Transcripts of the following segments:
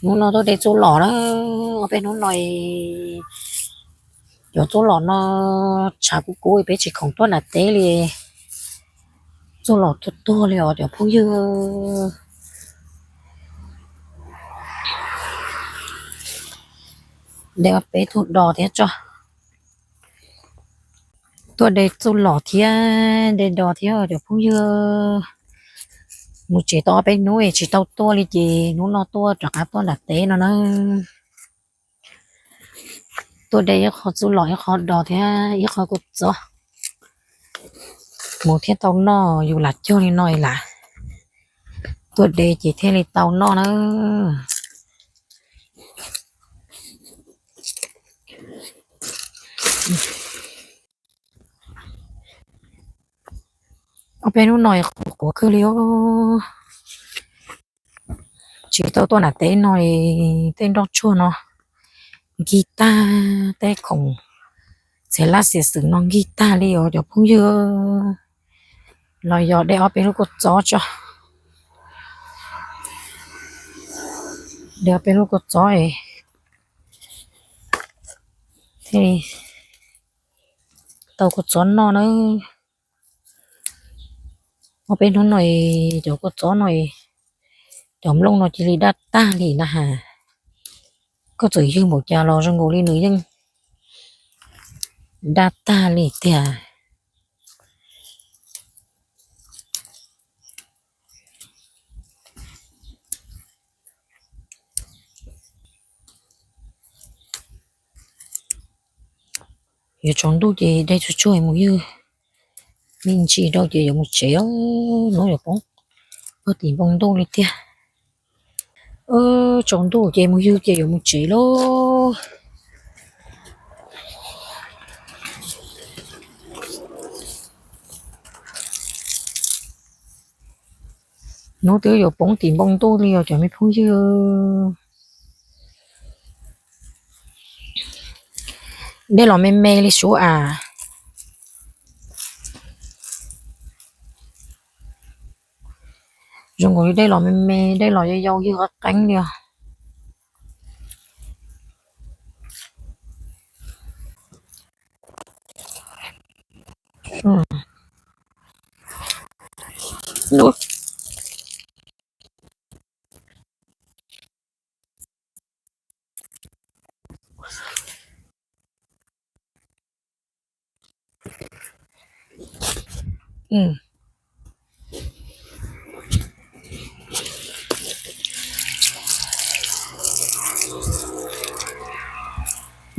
Hnub no tuaj de txuj lom na, ob peb hnub no cov txuj lom no tshav kub kub peb tsis khoom tuaj nram teb li. Txuj lom tuag tuag li os cov phooj ywg. De ob peb tug do thiab tso. Tuaj de txuj lom thiab de do thiab cov phooj ywg. Mus tsev tau ob peb hnub tsis tau tuaj li ces hnub no tuaj rov qab tuaj nram teb no na. Tuaj de ib qho txuj lom ib qho do thiab ib qho kua txob mus thiaj tau noj, yus lam cog li no lam tuaj de ces thiaj li tau noj na. Ob peb hnub no qhuav qhuav kawg li os. Tsis tau tuaj nram teb no, tej nroj tsuag no nkig tag, tej khoom txhia laj xia xwm no nkig tag li os cov phooj ywg. Los yog de ob peb lub kua txob tso. De ob peb lub kua txob thiaj tau kua txob noj na. Ob peb hnub no cov kua txob no, cov nplooj no cia li daj tag li na has. Koj txawm ywg npaum cas los zoo nkaus li nws yeej daj tag li tiag. Yuav tsaus ntuj ces de tsuag tsuag mus ywg, me ntsis rau ces yuav mus tsev. Hnub yuav poob puag tim npoo ntuj li tiag. Tsaus ntuj ces mus ywg ces yuav mus tsev lauj. Hnub twb yuav poob tim npoo ntuj li os cov me phooj ywg. Dej los me me li suav as. Zoo nkaus li dej los me me, dej los yau yau ywg qeeb qeeb li os.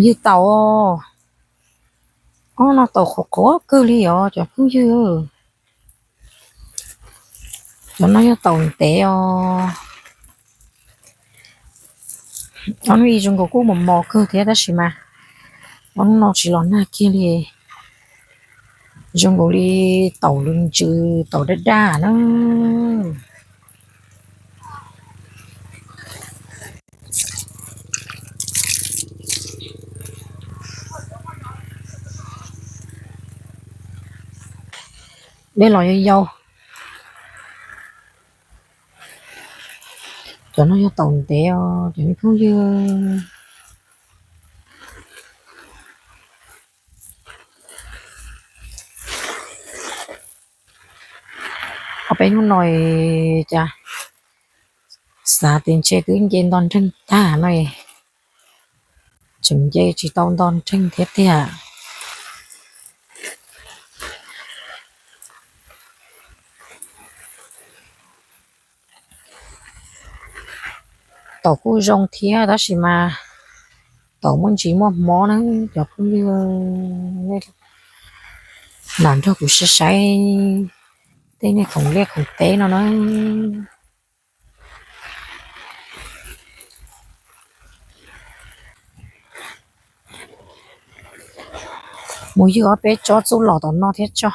Ywg taum, ob no taum qhuav qhuav kawg li os cov phooj ywg. Cov no yog taum ntev os. Ob hnub ib zoo nkaus kuj mos mos kawg thiab tab sis mas ob hnub no tsis los nag kiag li. Zoo nkaus li taum lws ntsws taum daj daj na. Dej los yau yau. Cov no yog taum ntev os cov me phooj ywg. Ob peb hnub no cas xav tias ntshe twb nce nto nreeg tag no, tseem nce tsis tau nto nreeg thiab tiag. Taum kuj zoo thiab tab sis mas taum muaj ntsis muaj hmob na cov phooj ywg. Mam nrog kuv saib saib tej niag khoom liaj khoom teb no na. Mus ywg ob peb tsob txuj lom tom no thiab tso.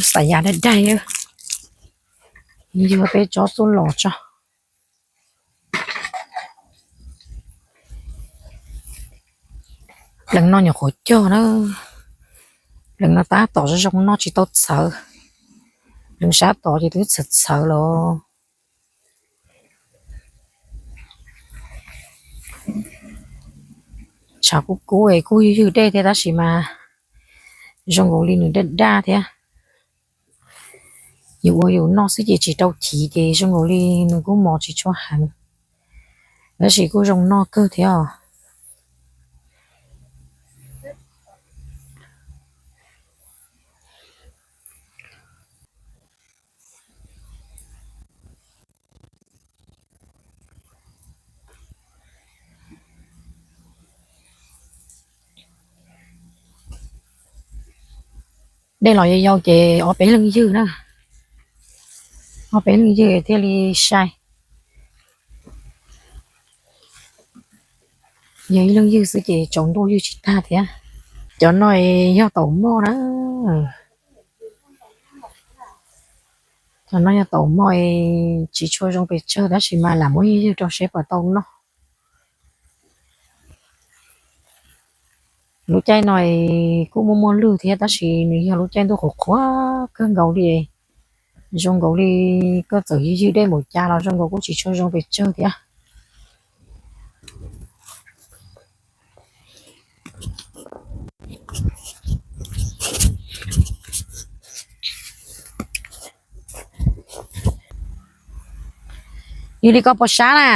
Xav yam daig daig. Yog peb tsob xub los tso. Pleev no nyuam qhuav cog na. Pleev no tab tom zoo zoo noj tsis tau txhawv. Pleev sab tod ces twb txhawv txhawv los. Tshav kub kub es kuj ywg ywg dej thiab tab sis mas zoo nkaus li nws daj daj thiab. Yus ua yus noj xwb ces tsis rau chiv ces zoo nkaus li nws kuj mos tsis tshua heev, tab sis kuj zoo noj kawg thiab os. Dej los yau yau ces ob peb leej ywg na, ob peb leej ywg thiaj li sai. Yog ib leej ywg xwb ces tsaus ntuj ywg tsis tag thiab. Cov no yog taum moj na. Cov no yog taum moj, tsis tshua zoo pes tsawg tab sis mas lam muab ywg ywg rau seb puas tau noj. Lub caij no kuj muaj muaj lwg thiab tab sis nws yog lub caij ntuj qhuav qhuav kawg nkaus li, zoo nkaus li koj txawm ywg ywg dej npaum cas los zoo nkaus kuj tsis tshua zoo pes tsawg thiab. Yog li koj puas sab na?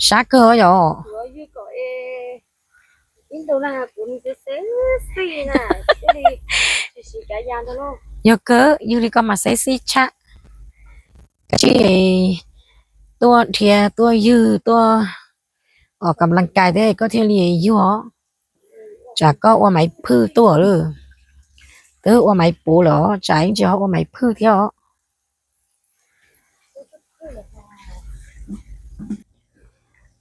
Sab kawg yom. Yog kawg, yog li koj mas sexy tshaj. Kav tsij tuaj dhia tuaj ywg tuaj ua kam lees kais thiab koj thiaj li yuag. Tsam koj ua maiv phwj tuaj lawm, twb ua maiv puv lawm os, tsam yeej tsis ho ua maiv phwj thiab os.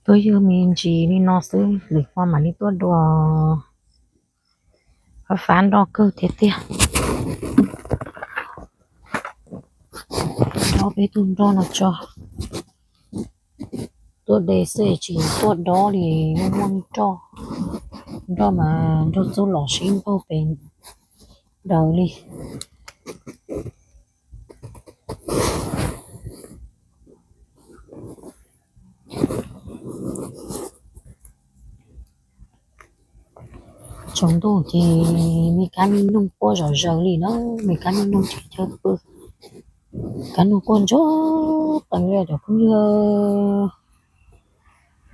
Tuaj ywg me ntsis li no xwb lwm hmo mam li tuaj dua. Fab fab nroj kawg tiag tiag. Dob peb tug nroj no tso. Tuaj de xwb tsis tuaj dob li, muaj muaj nroj. Nroj mas nrog txuj lom sib npaug pes daws li. Tsaus ntuj ces me kab me noog quaj zom zaws li na, me kab me noog tsis chaw pw. Kab noog quaj ntsuag qees li cov phooj ywg.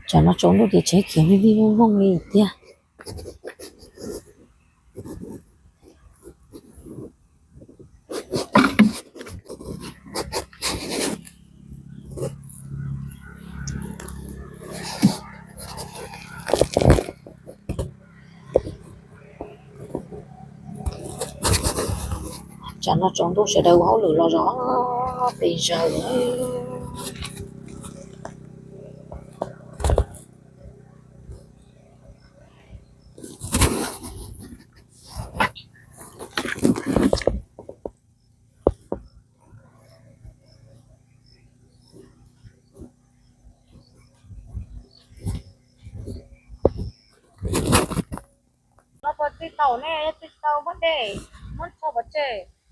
Tsam no tsaus ntuj ces tsev khiav vij vij voog voog li tiag. Tsam no tsaus ntuj sawv daws ua hauj lwm los zov pes zaws.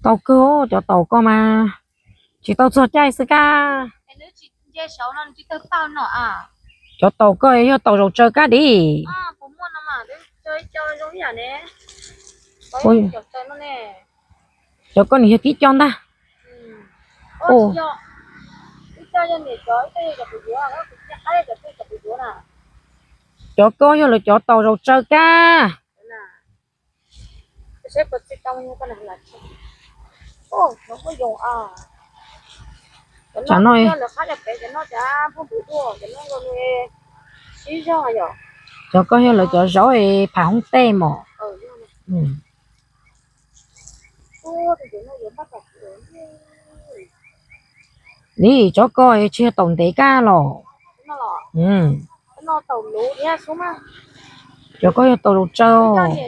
Tau kawg, cov taum koj mas tsis tau txog caij xwb kab. Cov taum koj yog taum zaum tsaws kab dim. Cov koj nws yog tib co ntag. Cov koj yog lawv cov taum zaum tsaws kab. Tsam no, cov koj yog lawv cov zaub es phav hoob tej mos. Nim cov koj tsis yog taum ntev kab los? Cov koj yog taum zaum tsaws.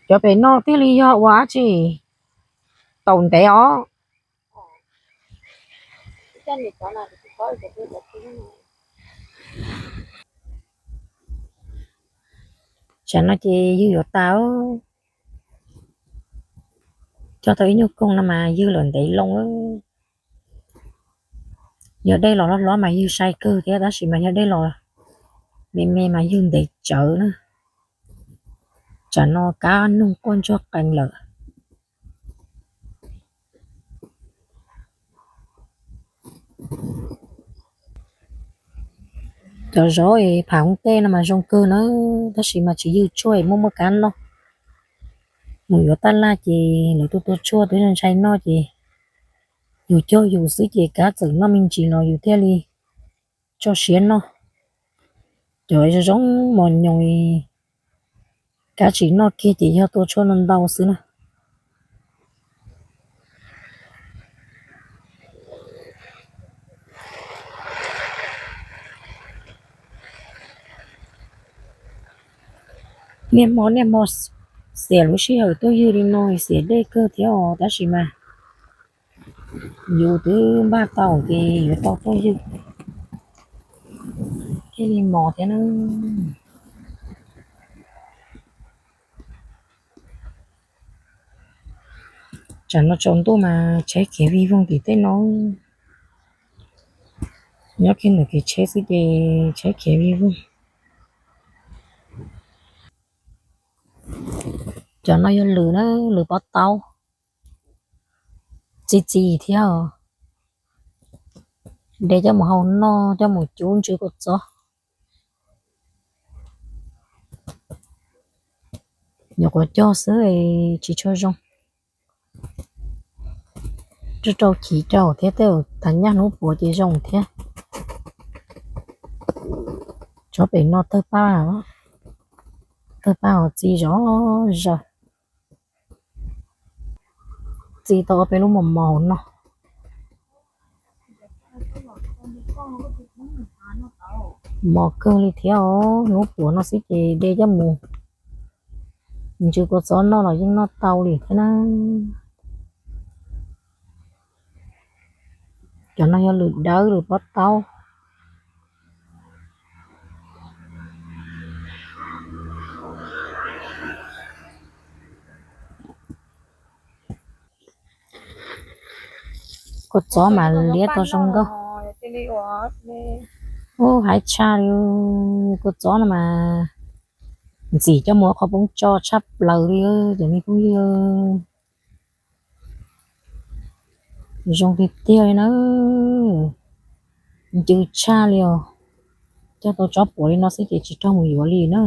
Cov pem no thiaj li yog ua dab tsi? Taum ntev os. Tsam no ces ywg yuav tas. Cog tau ib nyuag koog no mas ywg lawm ntev loo. Yog dej los hlob hlob mas ywg sai kawg thiab, tab sis mas yog dej los me me mas ywg ntev tsawv na. Tsam no kab noog quaj ntsuag qees lawm. Cov zov es pham hoob tej no mas zoo kawg na, tab sis mas tsis ywg tshuaj es muaj muaj kab noj. Mus yuav taj laj ces lawv tuaj tua tshuaj twb ntshai noj ces yus cog yus xwb ces kab txawm noj me ntsis los yus thiaj li tso siab noj. Cov zoo mos nyoos, kab tsis noj kiag ces yog tua tshuaj no ntau xwb na. Niaj hmo niaj hmo xiam lub sij hawm tuaj ywg li no xiam dej kawg thiab os, tab sis mas yus twb npaj tau ces yuav tau tuaj ywg thiaj li mos thiab na. Tsam no tsaus ntuj mas tsheb khiav vij voog tim tej no. Nyob kiag ntawm kev tsheb xwb ces tsheb khiav vij voog. Cov no yog lwm na, lwm pob taub. Txi txiv thiab, de coj mus hau noj, coj mus cub ntsw kua txob. Nyuam qhuav cog xwb tsis tshua zoo. Rau rau chiv rau thiab, tej zaum tag nyaj hnub puav ces zoo thiab. Tsob pem no tawg paj, tawg paj ho txi zov zaws. Txi tau ob peb lub mos mos no. Mos kawg li thiab os, hnub puav no xwb ces de coj mus ntsw kua txob noj los yeej noj tau li thiab na. Cov no yog lwm dawb lwm pob taub. Kua txob mas liab tau zoo nkauj. Ub, haib tshaj li. Kua txob no mas ntxim coj mus ua qhov poob tso tshaj plaws li cov me phooj ywg. Zoo tiag tiag li na. Ncw tshaj li os. Coj tau tsob puav li no xwb ces tsis raug mus yuav li na.